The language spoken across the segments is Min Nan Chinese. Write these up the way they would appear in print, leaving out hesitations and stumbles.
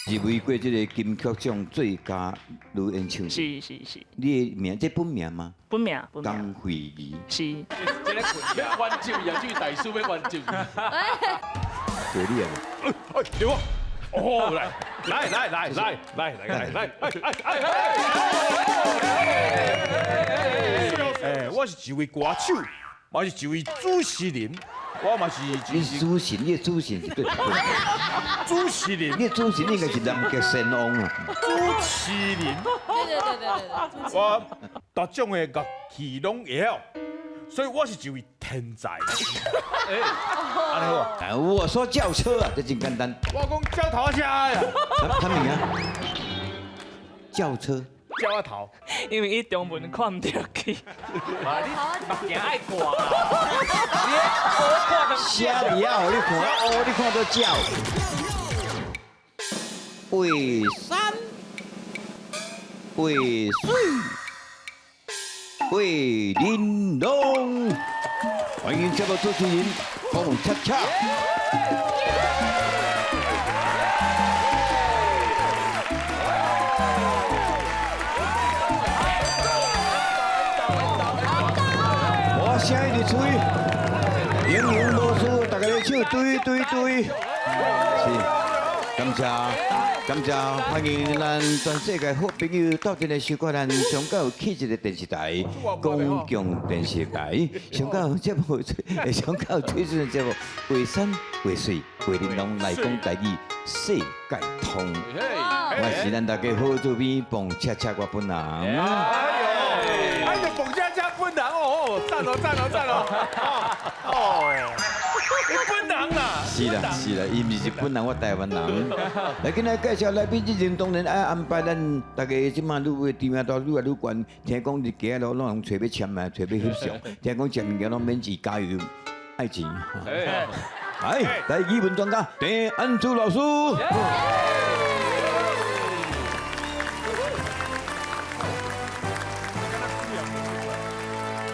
入圍過這個金曲獎最佳女演唱。是是是。你的名，這本名嗎？本名，本名。江惠儀。是。這個要挽救伊啊，這位大師欲挽救伊。對你啊。哎，對我。哦，來來來來來來來來來，哎哎哎！哎，我是一位歌手，嘛是一位主持人，我嘛是。你主持，你的主持是對。主持人，你的主持人應該是南極仙翁啊。主持人。對對對對對。我各種的樂器攏會曉，所以我是一位天才。哎，我說轎車啊，這真簡單。我講轎頭車呀。啥物啊？轎車。轎仔頭。因為伊中文看毋著去。啊，你目鏡愛掛啦。寫字啊，予你看，哦，你看到轎。畫山，畫水，畫玲瓏。歡迎節目主持人彭恰恰。我聲一直吹，英雄無輸，大家咧唱對對對。是，感謝感謝，歡迎咱全世界好朋友鬥陣來收看咱上較有氣質的電視台——公共電視台。上較有節目，上較有水準的節目，畫山畫水畫玲瓏來講台語，世界通。我是咱大家好主編彭恰恰我本人。哎呦，哎呦，彭恰恰本人哦，讚哦讚哦讚哦，哦，日本人啦。是啦是啦，伊毋是日本人，我台灣人。來，今仔介紹來賓之前，當然愛安排咱大家這馬愈知名度愈來愈懸。聽講佇街仔路攏人揣欲簽啊，揣欲翕相。聽講食物件攏免錢，加油愛錢。來，來語文專家鄭安珠老師。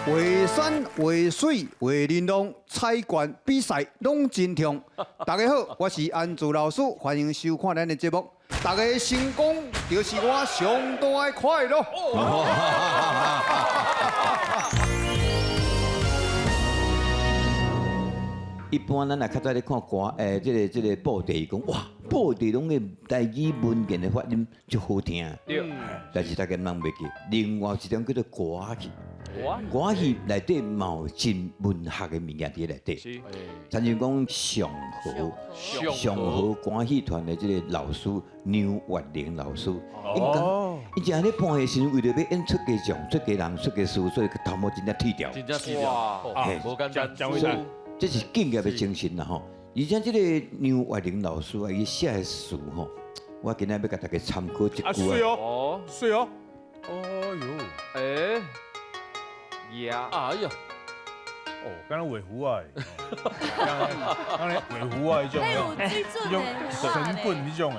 畫山畫水畫玲瓏，猜拳比賽攏真痛。大家好，我是安祖老師，歡迎收看咱的節目。大家的成功就是我上大的快樂。一般咱若較早咧看歌，這個布袋講，哇，布袋攏的台語文言的發音足好聽。對。但是大家人袂記，另外一種叫做歌戲。歌戲內底嘛有真文學的物件佇內底。是。親像講上河，上河歌戲團的這個老師梁月玲老師，伊講，伊正咧搬戲時陣，為著欲演出家將、出家人、出家師，所以頭毛真正剃掉。真正剃掉。哇，無簡單。這是敬業的精神啦吼。而且這個梁月玲老師啊，伊寫的詞吼，我今仔欲共大家參考一句啊。水哦，水哦。哎呦，欸。呀，哎呀，哦，敢若畫符仔，敢若畫符仔彼種，彼種神棍彼種的。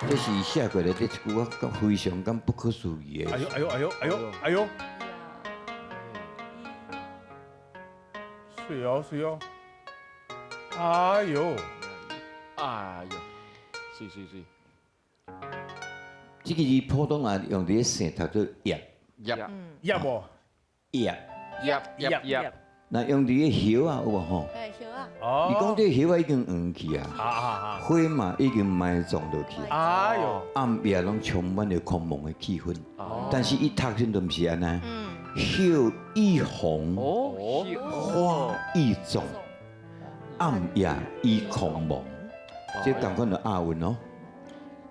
這是寫過來這一句，我感非常感不可思議的。哎呦哎呦哎呦哎呦哎呦！水哦水哦！哎呦，哎呦，水水水！這個字普通話用佇咧姓讀做葉葉葉無？葉葉葉葉。那用佇咧葉啊，有無吼？對，葉啊。哦。伊講這葉仔已經黃去啊，花嘛已經埋葬落去。哎呦！暗夜攏充滿著空茫的氣氛。但是伊讀時就毋是按呢。葉已黃，花已葬，暗夜已空茫，這仝款就押韻哦。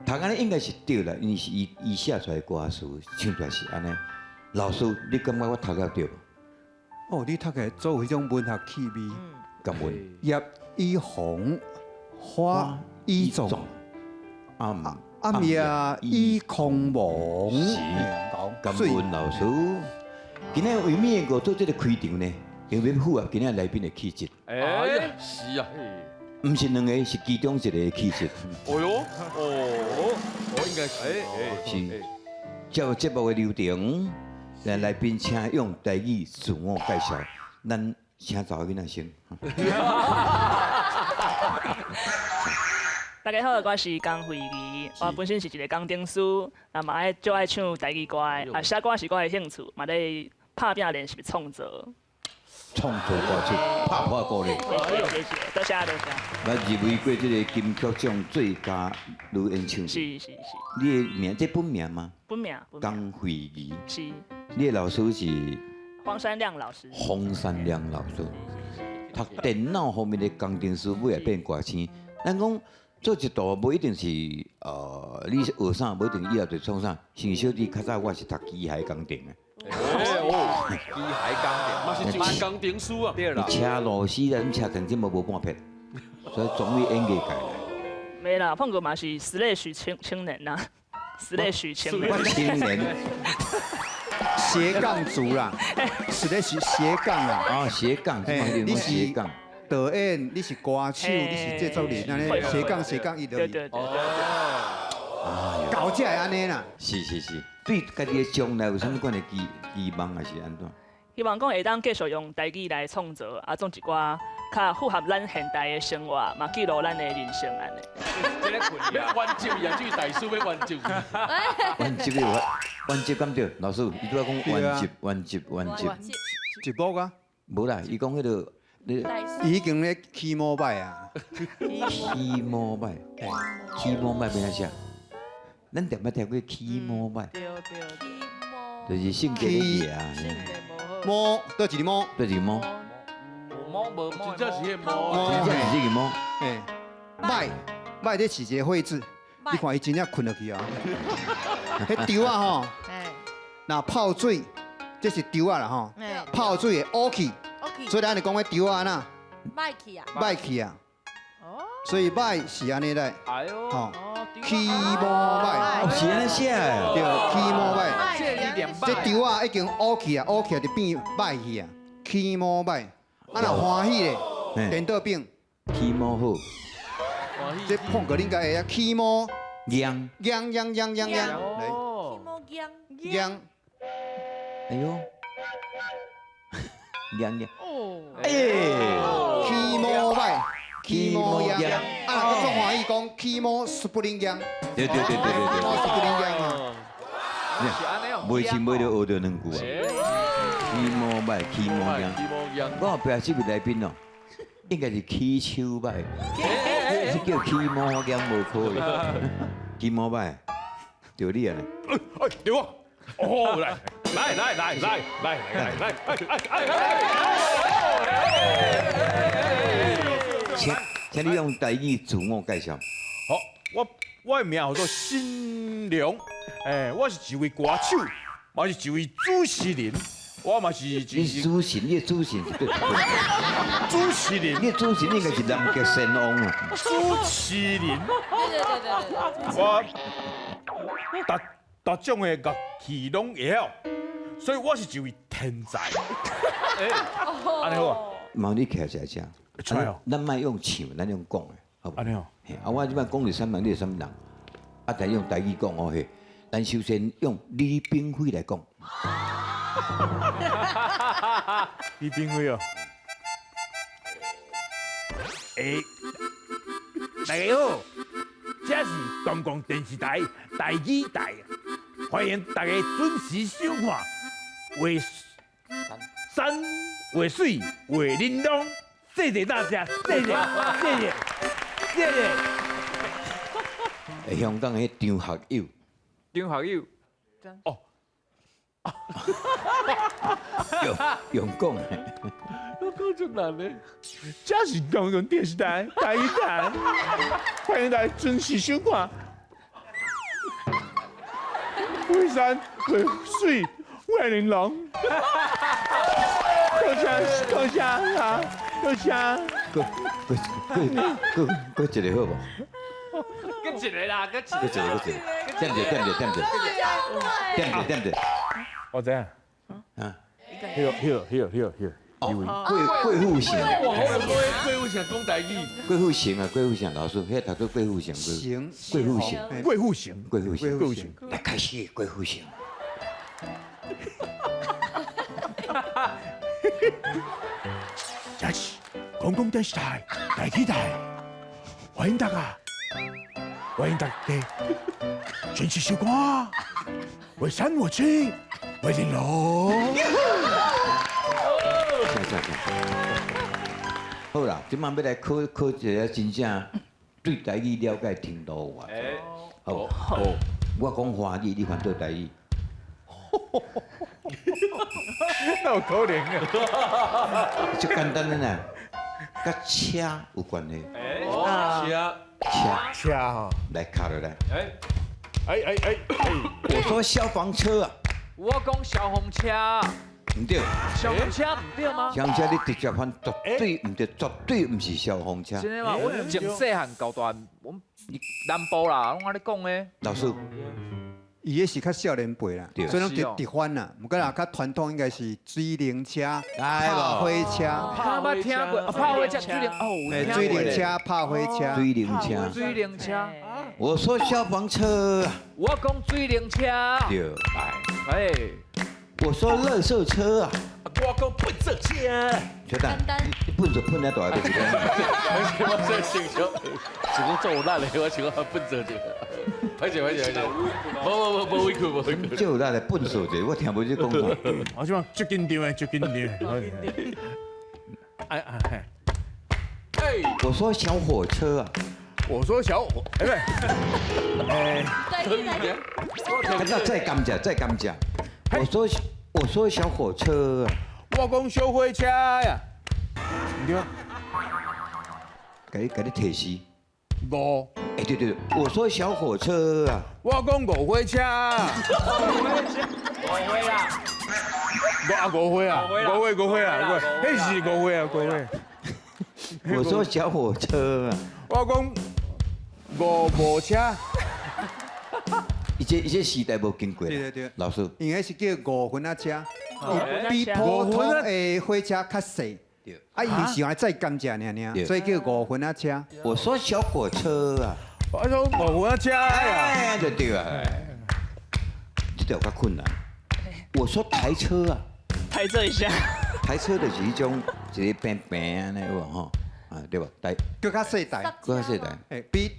讀按呢應該是對啦，因為是伊伊寫出來的歌詞，唱出來是按呢。老師，你感覺我讀了對無？哦，你讀起做彼種文學氣味。感恩。葉已黃，花已葬，暗暗夜已空茫。是，感恩老師。今仔為咩我做這個開場呢？因為符合今仔來賓的氣質。哎呀，是啊，毋是兩個，是其中一個的氣質。哦喲，哦，我應該是，是。照節目的流程，來來賓請用台語自我介紹。咱請查某囡仔先。大家好，我是江惠儀，我本身是一个工程師，啊嘛愛足愛唱台語歌的，啊寫歌是我的興趣，嘛咧拍拚練習創作。創作歌曲，拍破鼓勵。謝謝謝謝，多謝多謝。我入圍過這個金曲獎最佳女演唱。是是是。你的名，這本名嗎？本名。江惠儀。是。你的老師是？黃山亮老師。黃山亮老師。讀電腦方面的工程師，尾來變歌星。咱講做一道，無一定是你學啥，無一定以後就創啥。像小弟較早我是讀機械工程的。哦，機械工程，嘛是一個工程師啊。對啦。車螺絲咱車成這麼無半撇，所以終於演藝界來。沒啦，碰過嘛是 slash 青年呐，slash 青年。青年。斜槓族啦，slash 斜槓啦。啊，斜槓，你是斜槓。導演，你是歌手，你是製作人，按呢斜槓斜槓伊就。對對對。哦。搞才會按呢啦。是是是，對家己的將來有啥物款的期望，還是按怎？希望講會當繼續用台語來創作，啊，創一寡較符合咱現代的生活，嘛記錄咱的人生按呢。這個困難，彎接伊啊，這個大師欲彎接。彎接有彎接敢對？老師，伊拄仔講彎接彎接彎接。一幕啊？無啦，伊講彼個。伊已經咧起摩擺啊！起摩擺，起摩擺欲按怎寫？咱踮捌聽過起摩擺，就是性格的字啊。摩，佗一個摩？佗一個摩？無摩無摩，真正是彼摩，真正是這個摩。嘿，歹歹，這是一個會字，你看伊真正睏落去啊！彼稻仔吼，若泡水，這是稻仔啦吼，泡水會烏去。所以咱就講彼稻仔按怎？歹去啊！歹去啊！所以歹是按呢來，吼，起毛歹，是按呢寫的，對，起毛歹。這稻仔已經烏去啊，烏去就變歹去啊，起毛歹。啊若歡喜咧，顛倒變。起毛好。這碰過恁該會啊，起毛。秧。秧秧秧秧秧，來。起毛秧。秧。哎喲。秧秧。哎，起毛歹，起毛秧，啊，若閣足歡喜講起毛 spring 秧，對對對對對，起毛 spring 秧啊，袂是袂著學著兩句啊，起毛歹，起毛秧，我後壁這位來賓哦，應該是起手歹，這叫起毛秧無可能，起毛歹，就你啊，哎，對我，哦，來。來來來來來來來，哎哎哎哎！請你用台語自我介紹。好，我的名叫做新良，哎，我是一位歌手，嘛是一位主持人，我嘛是。你主持，你的主持是對。主持人，你的主持人應該是南極仙翁啊。主持人。對對對對對。我逐逐種的樂器攏會曉。所以我是一位天才。按呢好啊？毛你徛起來遮。咱莫用唱，咱用講的，好無？按呢哦。啊，我這擺講是啥物人，你是啥物人？啊，但用台語講哦嘿。咱首先用李炳輝來講。李炳輝哦。欸，大家好，這是公共電視台台語台，歡迎大家準時收看。畫山畫水畫玲瓏，謝謝大家，謝謝謝謝謝謝。香港的張學友，張學友，哦，用講的，我講足難的。這是公共電視台台語台，歡迎大家準時收看。畫山畫水。畫玲瓏，多謝多謝啊，多謝。閣閣閣閣一個好無？閣一個啦，閣一個，閣一個，點一點一點一，點一點一。我知影。啊。彼個彼個彼個彼個彼個。哦，郭富城。哇，郭富城講台語。郭富城啊，郭富城老師，彼讀做郭富城。郭富城。郭富城。郭富城。郭富城。來開始，郭富城。這是公共電視台台語台，歡迎大家歡迎大家準時收看《畫山畫水畫玲瓏》。好啦，這擺欲來考考一个真正對台語了解程度有偌濟。好，我講華語，你翻做台語。那有可能啊？足簡單的啦，佮車有關係。車車車吼，來敲落來。哎哎哎哎！我說消防車啊，我講消防車。毋對，消防車毋對嗎？消防車你直接翻絕對毋對，絕對毋是消防車。真的嗎？我從細漢到大，阮南部啦，攏按呢講的。老師，伊彼是較少年輩啦，所以攏直直翻啦。毋過若較傳統應該是水靈車、拍火車。我捌聽過，拍火車、水靈哦，水靈車、拍火車、水靈車、水靈車。我說消防車。我講水靈車。對，哎。我說垃圾車啊，我講糞掃車。小蛋，你糞就噴了大個，我這想想，是講做有力的，我想講糞掃者。歹勢歹勢歹勢，無無無無委屈無委屈。做有力的糞掃者，我聽無你講啥。我這擺足緊張的，足緊張。哎哎哎！我說小火車啊，我說小火，哎不對，哎，那再感謝再感謝。我說小火車啊，我講小火車呀，對啊，給你提示。五，哎對對對，我說小火車啊，我講五火車，五火啦，五啊五火啊，五火五火啊，五火，彼是五火啊五火。我說小火車啊，我講五無車。伊這時代無經過，對對對，老師，因為彼是叫五分仔車，比普通的火車較細，啊，伊是用來載甘蔗爾爾，所以叫五分仔車。我說小火車啊，我說五分仔車呀，就對啊，這條較困難。我說台車啊，台車一下，台車就是彼種一个平平按呢有無吼？啊對無？台，閣較細台，閣較細台，欸比。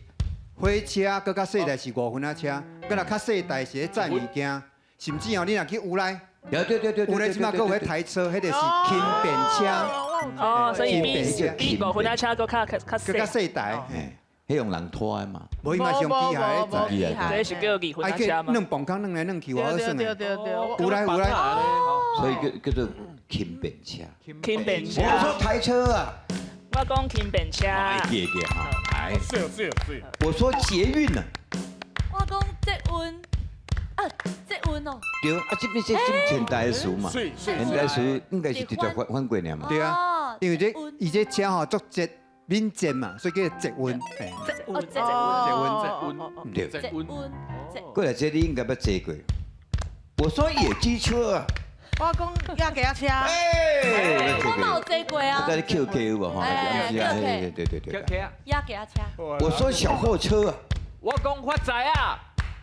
火車閣較細台是五分仔車，閣若較細台是咧載物件，甚至哦，你若去烏來，對對對對，烏來這擺閣有彼台車，彼个是輕便車。哦，所以比五分仔車閣較較較閣較細台，彼用人拖的嘛。無伊嘛是用機械咧載。這是叫二分仔車嘛。軟磅空軟來軟去，我好耍的。對對對。有來有來。所以叫做輕便車。輕便車。我說台車啊。我講輕便車。對對哈，來。是是是。我說捷運啊。我講捷運，啊，捷運哦。對啊，這邊這現代詞嘛，現代詞應該是直接翻翻過來嘛。對啊，因為這伊這車吼足捷敏捷嘛，所以叫捷運。捷運，捷運，對。捷運，過來這你應該捌坐過。我說野雞車啊。我講野雞仔車，我嘛有坐過啊。在你 QK 有無吼？對對對對。 QK 啊。野雞仔車。我說小貨車啊。我講發財啊。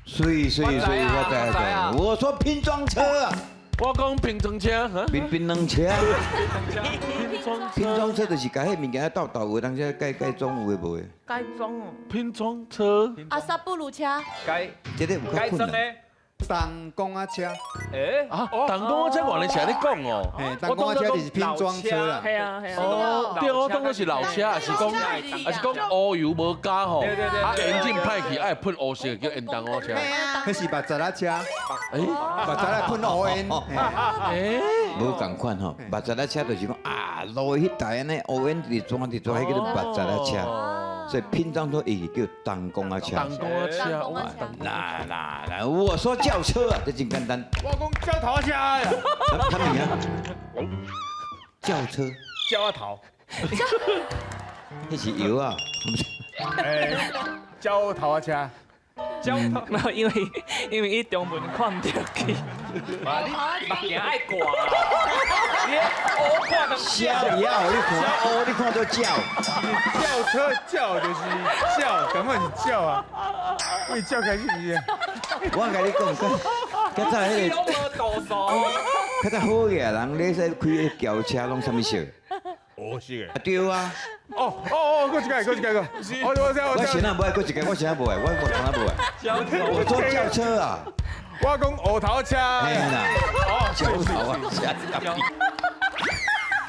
水水水發財啊！我說拼裝車啊。我講拼裝車。拼拼裝車。拼裝車就是共彼物件鬥鬥有當時改改裝有的無的。改裝哦。拼裝車。啊，薩布魯車。改。這個有較困難。重工仔車，欸，啊，重工仔車原來是按呢講哦，重工仔車就是拼裝車啦，係啊係啊，哦，對，我當作是老車，還是講還是講烏油無加吼，啊，引擎歹去愛噴烏色叫電動車，彼是捌雜仔車，欸，捌雜仔噴烏煙，欸，無仝款吼，捌雜仔車就是講啊，路彼台按呢烏煙佇轉佇轉，彼叫做捌雜仔車。所以拼裝車伊叫重工仔車。重工仔車，來來來，我說轎車啊，這真簡單。我講轎頭車呀。啥物啊？轎車。轎仔頭。彼是藥啊。轎頭仔車。沒有，因為伊中文看毋著去。你目鏡愛掛啦，你烏看成寫字啊，你看烏，你看做轎。轎車轎就是轎，感覺是轎啊。為轎開始是。我共你講，較早彼个，較早好額人咧，使開彼轎車攏啥物色？烏色的。啊對啊，哦哦哦，閣一个，閣一个，我我我我先仔無愛閣一个，我先仔無愛，我從來無愛。我說轎車啊，我講烏頭車。嘿啦，轎頭啊，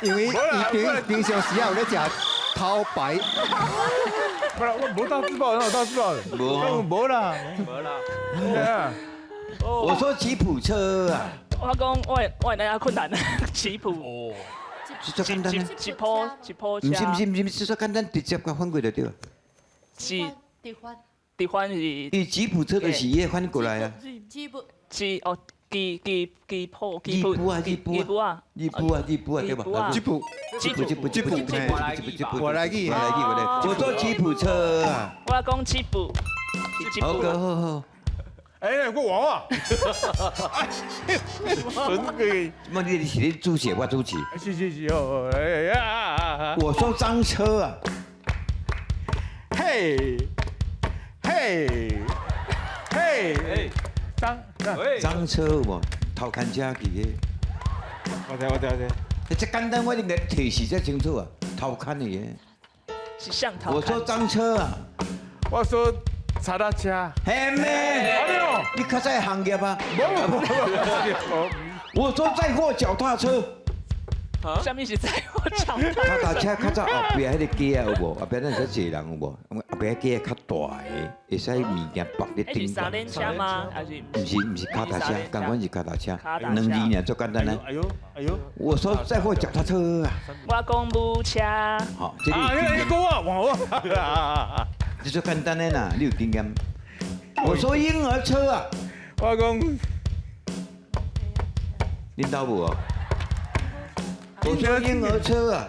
因為伊平平常時啊有咧食頭牌。不啦，我無大字報，哪有大字報？無無啦，無啦。我說吉普車啊。我講我會哪困難？吉普。哦。這簡單。吉普吉普車。毋是毋是毋是，這簡單，直接共翻過就對。是。直翻。直翻是。伊吉普車就是伊翻過來啊。吉普。吉哦。吉吉吉普吉普啊吉普啊吉普啊吉普啊對吧？吉普吉普吉普吉普吉普吉普，我來記，我來記，我來。我坐吉普車啊！我講吉普，好，好好。哎，我玩啊！純個。麼你是咧主持，我主持。是是是哦，哎呀！我說贓車啊！嘿，嘿，嘿，贓贓車有無？頭牽車去的。我知我知我知。這簡單，我應該提示才清楚啊。頭牽的。是向頭。我說贓車啊。我說柴仔車。嘿咩？你較早行業啊？無無無。我說載貨腳踏車。啥物是載貨腳踏車？腳踏車較早後壁彼个機仔有無？後壁咱會使坐人有無？後壁機仔較大个，會使物件綁佇頂。是三輪車嗎？還是？毋是毋是腳踏車，仝款是腳踏車，兩字爾足簡單啊。哎呦哎呦！我說載貨腳踏車啊。我講母車。好，這啊，你講我，我。這足簡單的啦，你有經驗。我說嬰兒車啊。我講。恁兜無哦？我說嬰兒車啊。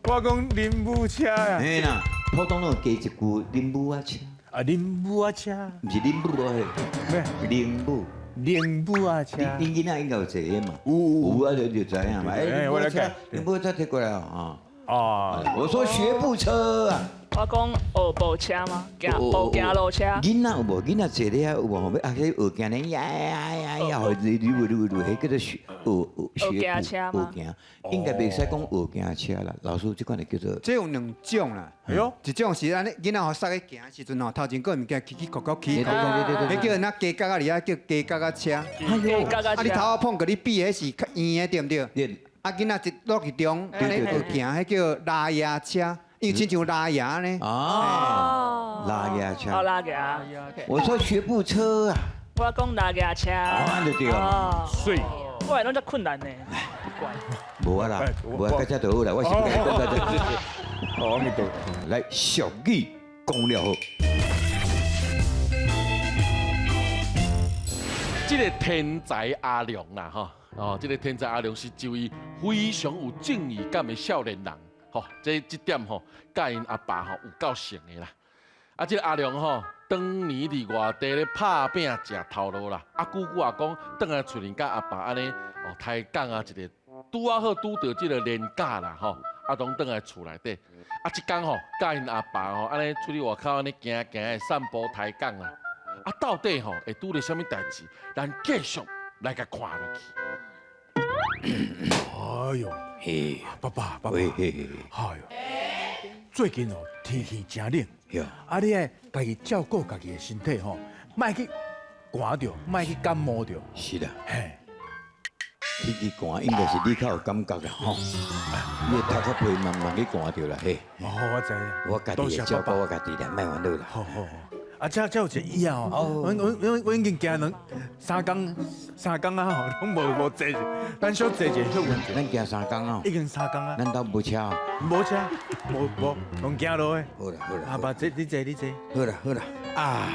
我講恁母車啊。嘿啦，普通攏加一句恁母仔車。啊，恁母仔車。毋是恁母哦，咩？恁母。恁母仔車。恁囡仔應該有坐的嘛？有有啊，就知影嘛。哎，我來講，恁母仔車提過來啊。哦。我說學步車啊。我講學步車嗎？行學行路車。囡仔有無？囡仔坐咧遐有無？吼，啊，彼學行咧呀呀呀呀，予愈愈愈愈，彼叫做學學學步學行，應該袂使講學行車啦。老師，這款就叫做。這有兩種啦。哎喲，一種是按呢，囡仔予捒去行的時陣吼，頭前閣有物件起起伏伏起起伏伏，彼叫那加角仔裡仔叫加角仔車。啊，你頭仔碰過你比的是較圓的，對毋對？啊，囡仔一落去中，按呢學行，彼叫拉牙車。因為親像拉牙呢。哦，拉牙車。哦，拉牙。我說學步車啊。我講拉牙車。哦，就對了。水。我會攏遮困難呢。無啊啦，無啊，到這就好啦，我是不敢講到這。好，阿彌陀。來，俗語講了好。這個天才阿良啦，吼，哦，這個天才阿良是一位非常有正義感的少年人。吼，這這點吼，佮𪜶阿爸吼有夠像的啦。啊，這個阿良吼，當年佇外地咧拍拚食頭路啦。啊，久久也講，轉來厝裡佮阿爸按呢哦抬槓啊，一个拄仔好拄著這個年假啦吼，啊，攏轉來厝內底。啊，這工吼，佮𪜶阿爸吼按呢出去外口按呢行行的散步抬槓啦。啊，到底吼會拄著啥物代誌？咱繼續來共看落去。哎呦，嘿，爸爸，爸爸，嘿嘿嘿，哎呦，最近哦天氣誠冷，啊，你愛家己照顧家己的身體吼，莫去寒著，莫去感冒著。是啦，嘿，天氣寒應該是你較有感覺啦吼，你頭殼皮慢慢去寒著啦，嘿。哦，我知。我家己會照顧我家己啦，莫煩惱啦。好好好。啊，這這有一個椅仔吼，我已經行兩三工三工啊吼，攏無坐，咱小坐一下歇困者。咱行三工啊？已經三工啊。咱兜無車哦？無車，無無，攏行路的。好啦好啦。阿爸，坐你坐你坐。好啦好啦，啊，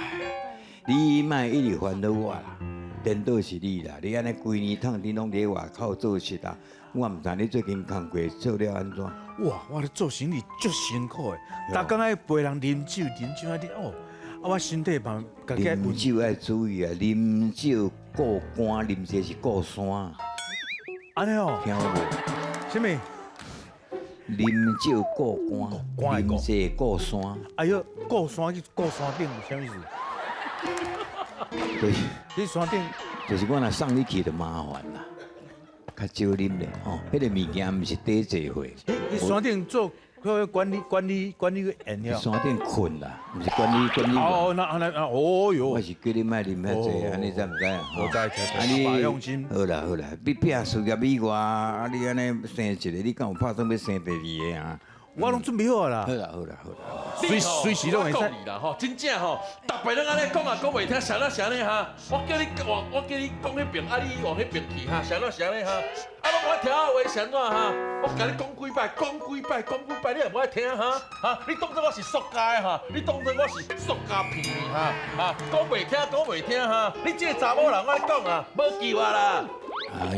你莫一直煩惱我啦，顛倒是你啦，你按呢規年趁錢攏佇外口做事啊，我毋知你最近工課做了按怎？哇，我咧做生意足辛苦的，逐工愛陪人啉酒啉酒啊，你哦。啊，我身體嘛，家己啉酒愛注意啊，啉酒顧肝，啉濟是顧山。按呢哦，聽有無？啥物？啉酒顧肝，啉濟顧山。哎喲，顧山去顧山頂是啥物意思？就是去山頂，就是我若送你去就麻煩啦，較少啉咧吼。彼個物件毋是短坐會。去山頂做佢管理員了。山頂睏啦，毋是管理員。哦，那那那，哦喲。我是叫你莫啉遐濟，按呢知毋知啊？我知知知。啊用心。好啦好啦，你拼事業以外，啊你按呢生一個，你敢有拍算欲生第二個啊？我攏準備好啦。好啦好啦好啦。隨時攏會使。啦吼，真正吼，逐擺攏按呢講啊，講袂聽，啥那啥呢哈？我叫你講彼邊，啊你往彼邊去哈，啥那啥呢哈？啊攏無愛聽我話是按怎哈？我共你講幾擺，講幾擺，講幾擺，你也無愛聽哈？哈，你當作我是塑膠的哈？你當作我是塑膠片的哈？哈，講袂聽，講袂聽哈？你這個查某人，我咧講啊，無救啊啦！哎哎，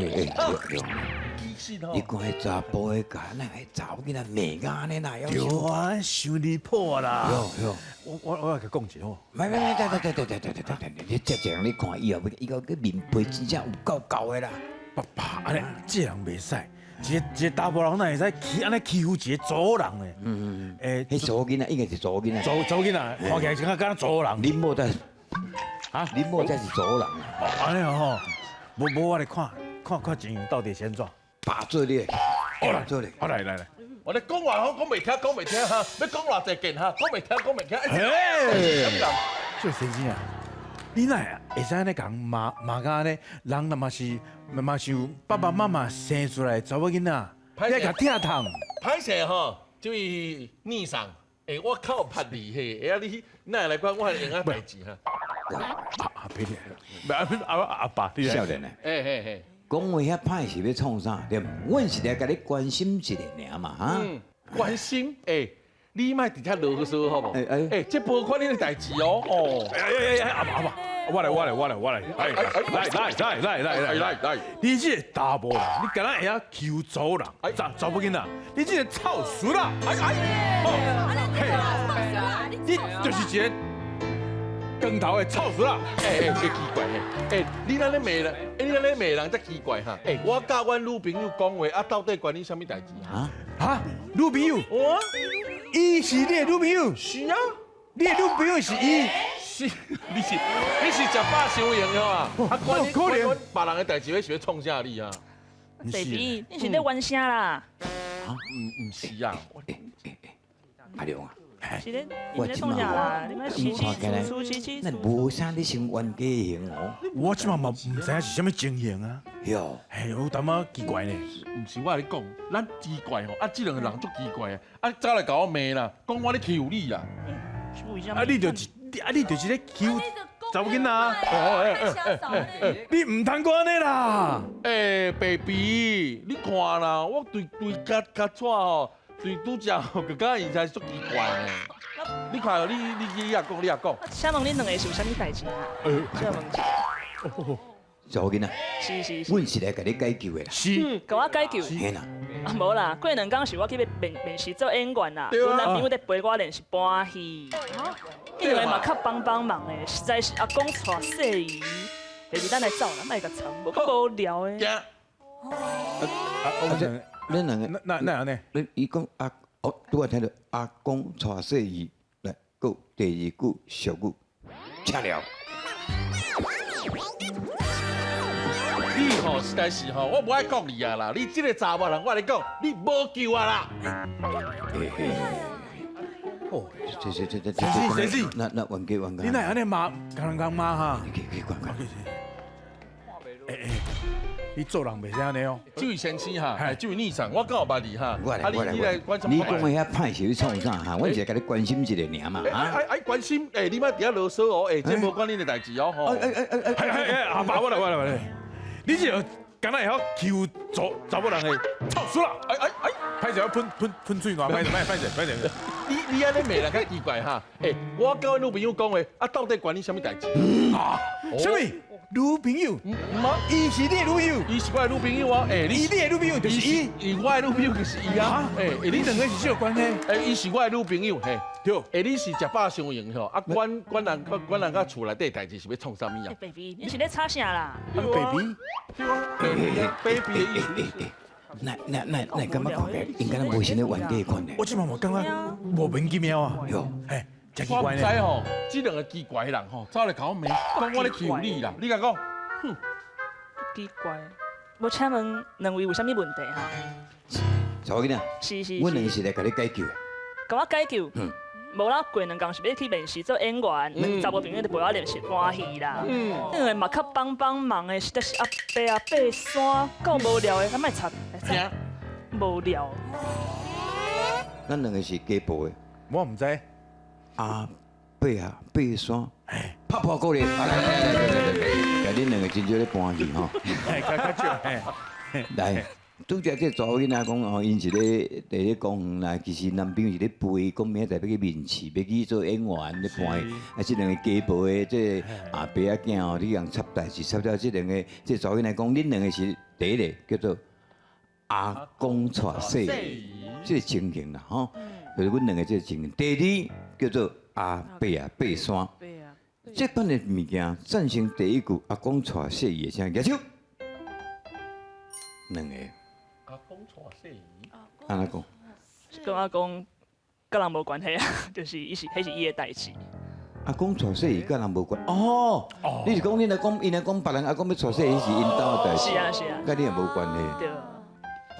你看彼查埔彼個，那彼查某囡仔罵甲按呢啦，對啊，傷離譜啦！對對，我來共講一下吼。沒沒沒，對對對對對對對對，你這這樣你看以後，伊個面皮真正有夠厚的啦。爸爸，按呢，這人袂使，一个一个查埔人哪會使欺按呢欺負一個查某人呢？嗯嗯，彼查某囡仔應該是查某囡仔。查某囡仔，看起來像敢若查某人。恁某才，啊？恁某才是查某人。按呢吼，無無我來看看看情形到底是按怎。把做你，好來做你，好來來來，我咧講話好講袂聽，講袂聽哈，欲講偌濟遍哈，講袂聽，講袂聽。哎，這位先生啊，你哪會使按呢共罵罵甲按呢？人若嘛是嘛是有爸爸媽媽生出來的查某囡仔，你愛共疼痛。歹勢吼，這位聶桑，欸，我較有拍你嘿，欸啊你哪會來管我的閒仔代誌哈？阿伯你，阿阿爸你來。少年的。嘿嘿嘿。講話遐歹是欲創啥？對毋？阮是來共你關心一下爾嘛，哈。關心，欸，你莫佇遮囉嗦好無？欸欸，這無關你的代誌哦。哦。哎哎哎，阿爸阿爸，我來我來我來我來，來來來來來來來來，你這个查埔人，你敢若會曉欺負查某人，查某囡仔，你這个臭媠仔！哎哎，嘿，你就是一个光頭的臭媠仔！欸欸，這奇怪嘿，欸，你按呢罵人，欸，你按呢罵人才奇怪哈！欸，我佮阮女朋友講話，啊，到底關你啥物代誌啊？哈，女朋友？我，伊是你的女朋友？是啊，你的女朋友是伊？是，你是食飽傷閒啊？啊，關你關阮別人的代誌，欲是欲創啥你啊？baby，你是咧冤啥啦？啊，毋是啊。阿良啊。是咧，你咧創啥啦？你們起起出起起。那無啥你先冤家型哦。我這馬嘛毋知影是啥物情形啊。喲，嘿，有淡仔奇怪呢。毋是我共你講，咱奇怪吼，啊，這兩個人足奇怪啊，啊，走來共我罵啦，講我咧欺負你啦。啊，你就是啊，你就是咧欺負查某囡仔。你毋通閣按呢啦。欸，baby，你看啦，我對對較較蔡吼。對拄才吼，就感覺伊才足奇怪呢。你看，你也講，你也講。請問恁兩个是有啥物代誌啊？請問一下。查某囡仔。是是是。阮是來共你解救的啦。是。共我解救。嘿啦。啊，無啦，過兩工是我去欲面面試做演員啦。阮男朋友佇陪我練習搬戲。彼兩个嘛較幫幫忙的，實在是阿公帶細姨。baby，咱來走啦，莫共藏，無閣無聊的。啊，這。恁兩個，那按呢？你伊講阿，哦，拄仔聽著阿公帶細姨來，閣第二句俗語，請了。你吼實在是吼，我無愛講你啊啦！你這个查某人，我共你講，你無救啊啦！哦，這這這這這這，那冤家冤家，你哪會按呢罵，共人共罵哈？去去管管。欸欸，你做人袂使按呢哦。這位先生哈，這位聶桑，我敢有捌你哈？我來我來我來。你講的遐歹是欲創啥哈？我是共你關心一下爾嘛。哎哎，關心，欸，你莫佇遐囉嗦哦，欸，這無關你的代誌哦。吼。哎哎哎哎哎，阿爸，我來我來我來。你這個敢若會曉欺負查某人的臭媠仔！哎哎哎，歹勢，我噴噴噴喙瀾，歹勢歹勢歹勢。你按呢罵人較奇怪哈？欸，我佮阮女朋友講話，啊，到底關你啥物代誌？啊？啥物？女朋友？伊是你的女朋友？伊是我的女朋友啊！欸，伊你的女朋友就是伊，伊我的女朋友就是伊啊！欸，你兩个是啥關係？欸，伊是我的女朋友，嘿，對。欸，你是食飽傷閒吼？啊，管管人管人佮厝內底代誌是欲創啥物啊？baby，你是咧吵啥啦？baby，對啊，baby 的意思。那那那那感覺看起來𪜶敢若無啥咧冤家款呢？我這馬嘛感覺莫名其妙啊！喲，嘿，真奇我怪呢。毋知吼，這兩个奇怪的人吼，走來共我罵，講我咧欺負你啦！你共講，哼，奇怪，無請問兩位有啥物問題哈？查某囡仔，是是。阮两个是來共你解救的。共我解救？無啦，過兩工是欲去面試做演員，查某朋友就陪我練習搬戲啦。恁兩個嘛較幫幫忙的，實在是阿伯啊爬山，夠無聊的，咱莫插，無聊。咱兩個是家暴的。我毋知。阿伯啊爬山，拍破鼓勵，來來來來來來，恁兩個真少咧搬戲吼。較少。來。拄才這查某囡仔講吼，𪜶是咧佇咧公園啦，其實男朋友是咧陪，講明仔載欲去面試，欲去做演員咧搬戲。啊，這兩個家暴的這個阿爸仔囝吼，你共插代誌插了，這兩個這查某囡仔講，恁兩個是第一个叫做阿公娶細姨，這個情形啦吼，就是阮兩個這個情形。第二叫做阿伯啊爬山，這款的物件贊成第一句阿公娶細姨的，請舉手。兩個。阿公娶細姨，按怎講？是講阿公佮人無關係啊，就是伊是彼是伊的代誌。阿公娶細姨佮人無關哦。你是講恁阿公，𪜶阿公別人阿公欲娶細姨是𪜶兜的代誌。是啊是啊。佮你也無關係。對。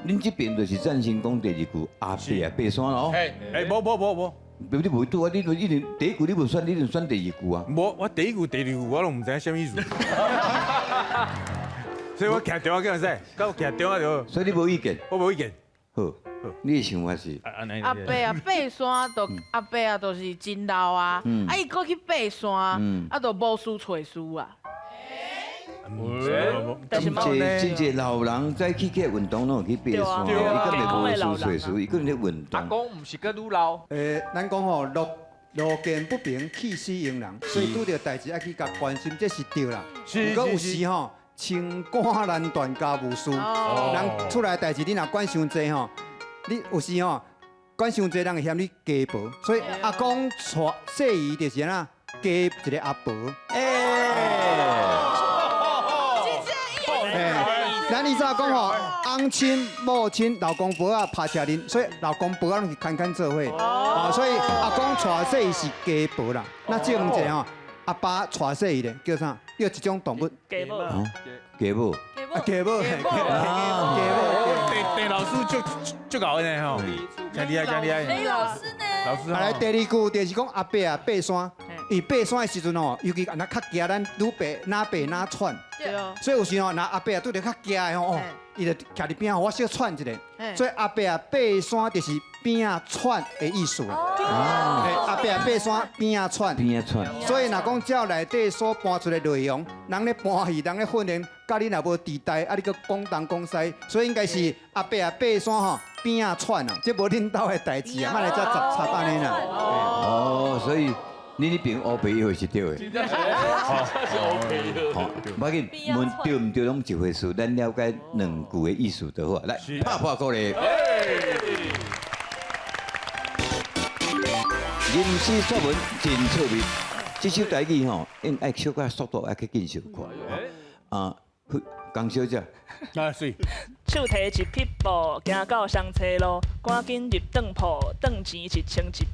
恁這邊就是贊成講第二句阿伯啊爬山咯。欸，無無無無。你無拄啊？你一定第一句你無選，你一定選第二句啊。無，我第一句、第二句我攏毋知影啥物意思。所以我徛中間會使，我徛中間就。所以你無意見？我無意見。好，你的想法是？阿伯啊，爬山就阿伯啊，就是真老啊，啊伊閣去爬山，啊就無事揣事啊。真濟真濟老人早起起來運動，攏有去爬山，伊根本無事揣事，伊閣咧運動。阿公毋是閣愈老。咱講吼，路見不平，氣死用人，所以拄著代誌愛去共關心，這是對啦。毋過有時吼，清官難斷家務事，人厝內代誌你若管傷濟吼，你有時吼管傷濟，人會嫌你家暴，所以阿公娶細姨就是按怎加一個阿婆。咱以前講吼，翁親某親，老公婆仔拍車輪，所以老公婆仔攏是牽牽做伙。啊，所以阿公娶細姨是家婆啦。那這問一下吼，阿爸娶細姨咧叫啥？叫一種動物。家母。家母。家母。家母。鄭老師足足𠢕的呢吼，真厲害，真厲害。李老師呢？老師。來，第二句就是講阿伯啊爬山，伊爬山的時陣吼，尤其按怎較驚，咱愈爬若爬若喘。對。所以有時吼，若阿伯啊拄著較驚的吼，伊就徛佇邊仔，我小喘一下。所以阿伯啊爬山就是邊仔喘的意思啦。阿伯啊爬山邊仔喘。邊仔喘。所以若講照內底所搬出的內容，人咧搬戲，人咧訓練，佮你若無佇台，啊你閣講東講西，所以應該是阿伯啊爬山吼邊仔喘啊，這無恁兜的代誌啊，莫來遮雜插按呢啦。哦，所以。你那邊烏白藥是對的，真正是烏白藥。好，無要緊，問對毋對攏一回事，咱了解兩句的意思就好。來，拍破鼓勵。吟詩作文真趣味，這首台語吼，因愛小可速度愛較緊小可。啊，江小姐。啊，是。手提一匹布，行到双车路，趕緊入當鋪，當錢1150，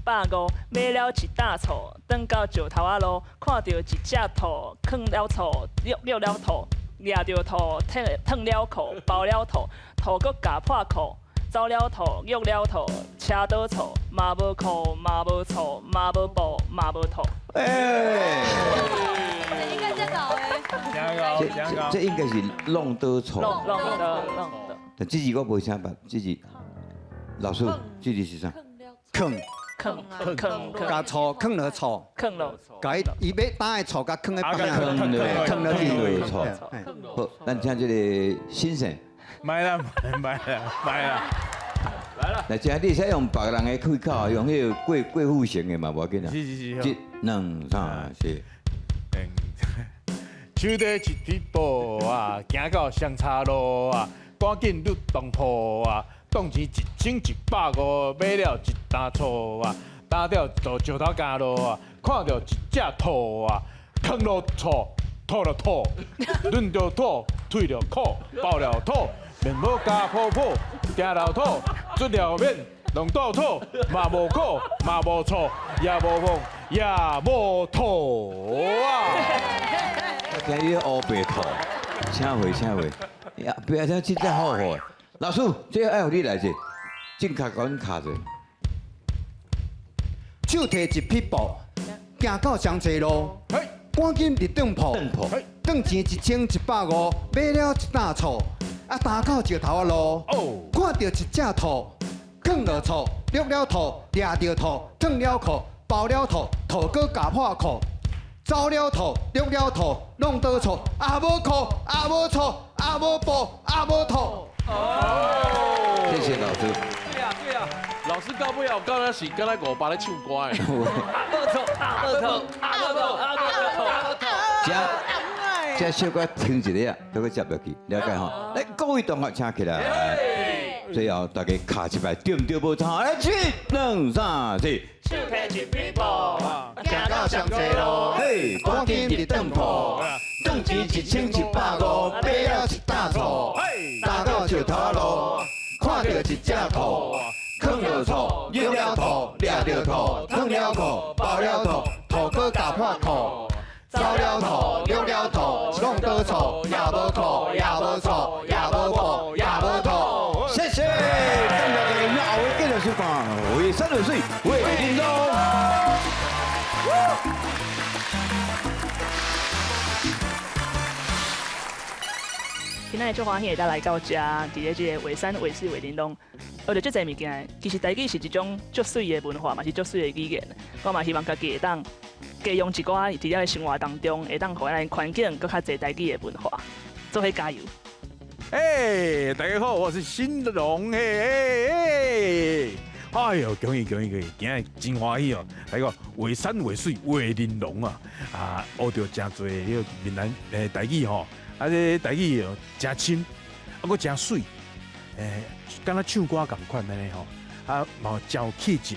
買了一擔醋，轉到石頭仔路，看著一隻兔，囥了醋，虐了兔，掠著兔，褪了褲，包了兔，兔閣咬破褲，走了兔，虐了兔，車倒錯，嘛無褲，嘛無醋，嘛無布，嘛無兔。欸應該這樣欸。這應該是弄倒錯。弄倒弄倒。但這字我無啥捌，這字老師，這字是啥？囥囥囥共醋囥落醋，囥落共伊伊欲擔的醋共囥咧邊囥落囥落去醋。好，咱請這個先生。買啦買啦買啦！來啦！來，這你會使用別人的開口，用彼個郭郭富城的嘛，無要緊啊。是是是。一、兩、三、四。手提一匹布啊，行到双叉路啊，趕緊入當鋪啊，當錢1150，買了一擔醋啊，擔了到石頭仔路啊，看著一隻兔啊，囥落醋，吐了吐，抡著兔，退了褲，包了兔，面無加泡泡，行了土，出了面，弄倒土，嘛無苦，嘛無醋，也無風，也無兔啊！我聽你烏白兔，請回請回，呀，不要聽這只好好的。老師，這個愛予你來者。正確講卡者。手提一匹布，行到上濟路，趕緊入當鋪，當錢1150，買了一擔醋，啊，擔到石頭仔路，看著一隻兔，囥落醋，掠了兔，掠著兔，脫了褲，包了兔，兔閣咬破褲，走了兔，掠了兔，弄倒錯，啊無褲，啊無醋，啊無布，啊無兔。謝謝老師。對啊對啊。老師到尾後，敢若是敢若伍佰咧唱歌的。阿無錯，阿無錯，阿無錯，阿無錯，阿無錯。這這小可停一下，閣閣接落去，了解吼？來，各位同學請起來。最後大家卡一擺，對毋對？無錯，來，一、兩、三、四。手提一匹布，行到上濟路，嘿，趕緊入當鋪，當錢1150，買了一擔醋，擔到石頭仔路，看著一隻兔，囥落醋，掠了兔，掠著兔，脫了褲，包了兔，兔閣咬破褲，走了兔，掠了兔，弄倒錯，也無褲，也無醋，也無布，也無兔。謝謝，感謝大家，後位繼續收看《畫山畫水畫玲瓏》。今仔日足歡喜會當來到遮，佇咧這個畫山畫水畫玲瓏，學著足濟物件。其實台語是一種足媠的文化，嘛是足媠的語言。我嘛希望家己會當加用一寡佇咧生活當中，會當予咱環境閣較濟台語的文化，做伙加油！哎，大家好，我是興隆，嘿嘿嘿！哎喲，恭喜恭喜恭喜，今日真歡喜哦！來個畫山畫水畫玲瓏啊，啊，學著誠濟彼個閩南台語吼，啊，這台語哦誠深，啊，閣誠媠，敢若唱歌仝款按呢吼，啊，嘛誠有氣質，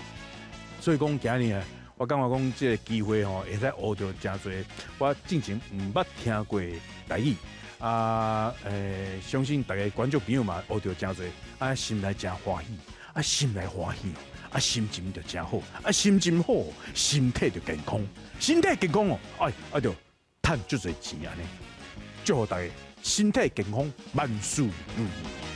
所以講今日啊，我感覺講這個機會吼，會使學著誠濟我之前毋捌聽過台語。啊，相信大家觀眾朋友嘛學著誠濟，啊，心內誠歡喜，啊，心內歡喜，啊，心情就誠好，啊，心情好，身體就健康，身體健康哦，哎，啊，就趁足濟錢按呢，祝福大家身體健康，萬事如意。